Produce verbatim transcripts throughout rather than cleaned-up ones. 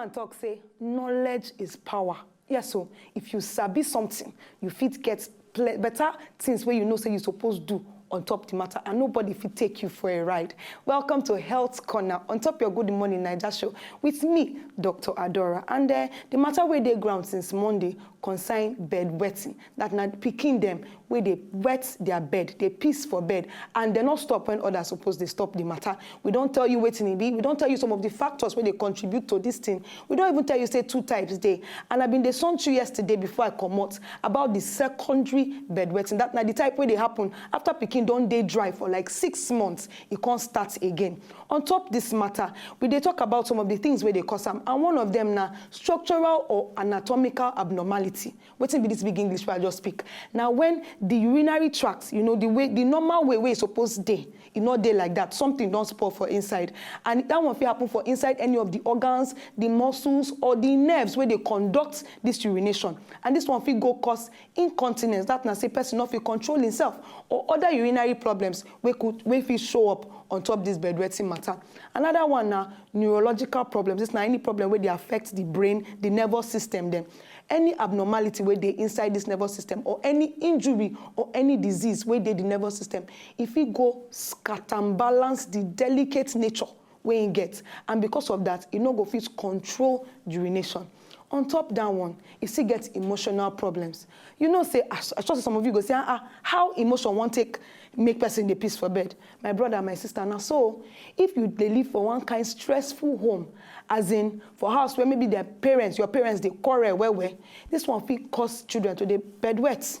And talk say knowledge is power. Yes, so if you sabi something, you fit get ple- better things where you know say you suppose do on top the matter, and nobody fit take you for a ride. Welcome to Health Corner on top your Good Morning Naija show with me, Doctor Adora. And uh, the matter where they ground since Monday concern bed wetting. That na picking them where they wet their bed, they piss for bed, and they not stop when others suppose they stop the matter. We don't tell you waiting it be. We don't tell you some of the factors where they contribute to this thing. We don't even tell you say two types day. And I've been the son to yesterday before I come out about the secondary bed wetting. That na the type where they happen after picking don't they dry for like six months. It can't start again. On top this matter, we they talk about some of the things where they cause them, and one of them na structural or anatomical abnormality. Wetin be this big English where I just speak? Now, when the urinary tract, you know, the way, the normal way where it's supposed to day, e no dey like that. Something don't spoil for inside, and that one fit happen for inside any of the organs, the muscles, or the nerves where they conduct this urination. And this one fit go cause incontinence. That na say person not fit control himself, or other urinary problems where could where fit show up on top this bedwetting matter. Another one na neurological problems. This na any problem where they affect the brain, the nervous system, them any abnormality where they inside this nervous system, or any injury or any disease where they the nervous system, if it go scatterbalance the delicate nature where it get, and because of that, it no go fit control urination. On top that one, it still get emotional problems. You know, say I, I sure say some of you go say, ah, ah, how emotion won't take make person the peace for bed. My brother, my sister, now so if you they live for one kind stressful home, as in for house where maybe their parents, your parents they quarrel well well, this one fit cause children to the bed wet.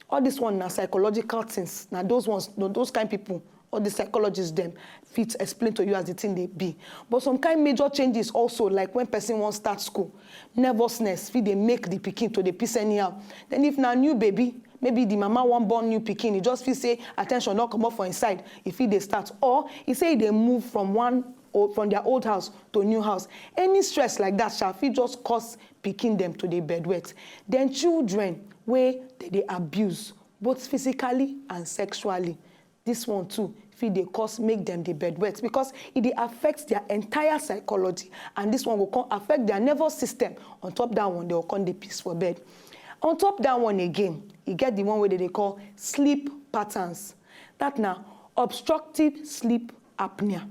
All this one na psychological things. Now those ones, tho- those kind people, all the psychologists them fit explain to you as the thing they be. But some kind major changes also, like when person wants start school, nervousness fit they make the picking to the piece anyhow. Then if na new baby, maybe the mama one born new picking, it just feel say attention not come up for inside. If it they start, or he say they move from one or from their old house to new house. Any stress like that shall fit just cause picking them to the bed wet. Then children where they, they abuse both physically and sexually. This one too fit they cause make them the bed wet, because it they affect their entire psychology, and this one will come affect their nervous system. On top that one, they will come the peace for bed. On top that one again, you get the one where they call sleep patterns. That now obstructive sleep apnea.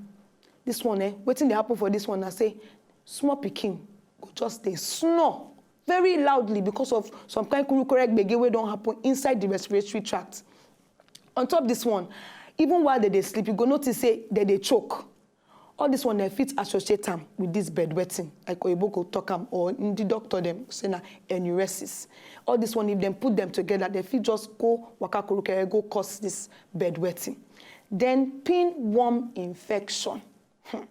This one, eh, waiting they happen for this one. I say, small picking go just they snore very loudly because of some kind kuru correct gbege wey don happen inside the respiratory tract. On top this one, even while they dey sleep, you go notice say they dey choke. All this one they fit associate am with this bed wetting, like oyibo go talk am, or the doctor them say na enuresis. All this one, if them put them together, they fit just go waka kuru kere go cause this bed wetting. Then pinworm infection. Hmm.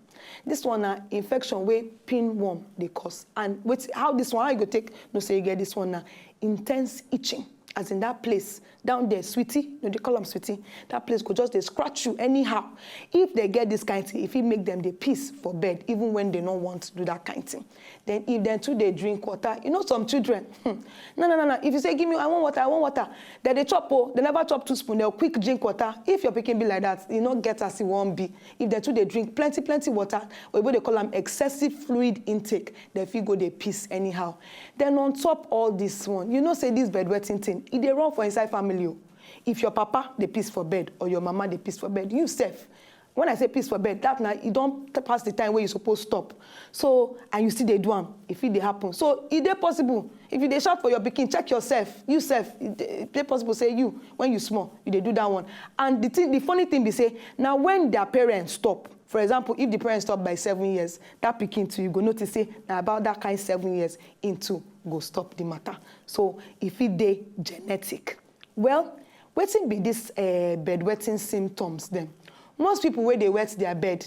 This one na infection wey pinworm dey cause. And wait, how this one, how you go take no say you get this one na intense itching. As in that place down there, sweetie, no, they call them sweetie. That place go just they scratch you anyhow. If they get this kind thing, if it make them they piss for bed, even when they don't want to do that kind thing. Then if them too they drink water, you know some children. Hmm. No, no, no, no. If you say give me, I want water, I want water. Then they chop, oh, they never chop two spoon. They'll quick drink water. If your picking be like that, you know get as it won't be. If they too they drink plenty, plenty water, or what they call them excessive fluid intake, they feel go they piss anyhow. Then on top all this one, you know say this bedwetting thing, if they run for inside family, oh, if your papa they piss for bed or your mama they piss for bed, you safe. When I say piss for bed, that now you don't pass the time where you supposed stop. So and you see they do am, if it they happen. So it they possible. If you they shout for your picking, check yourself. You self, it dey possible say you when you small, you they do that one. And the thing, the funny thing be say now when their parents stop, for example, if the parents stop by seven years, that picking too, you go notice say now about that kind seven years into go stop the matter. So if it they genetic, well, waiting be this uh, bedwetting symptoms then. Most people where they wet their bed,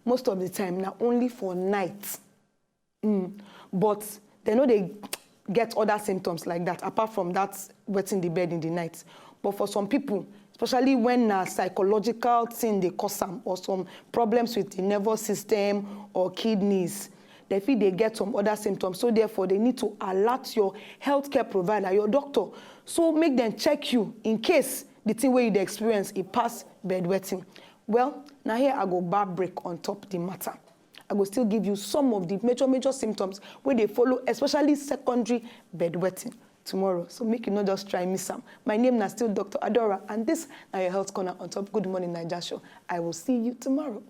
most of the time now only for night. Mm. But they know they get other symptoms like that, apart from that wetting the bed in the night. But for some people, especially when a psychological thing they cause them, or some problems with the nervous system or kidneys, they feel they get some other symptoms. So therefore, they need to alert your healthcare provider, your doctor, so make them check you in case the thing where you dey experience it pass bedwetting. Well, now here I go bar break on top the matter. I go still give you some of the major major symptoms wey dey follow, especially secondary bedwetting, tomorrow. So make you no just try miss am. My name na still Doctor Adora, and this na your health corner on top Good Morning Naija show. I will see you tomorrow.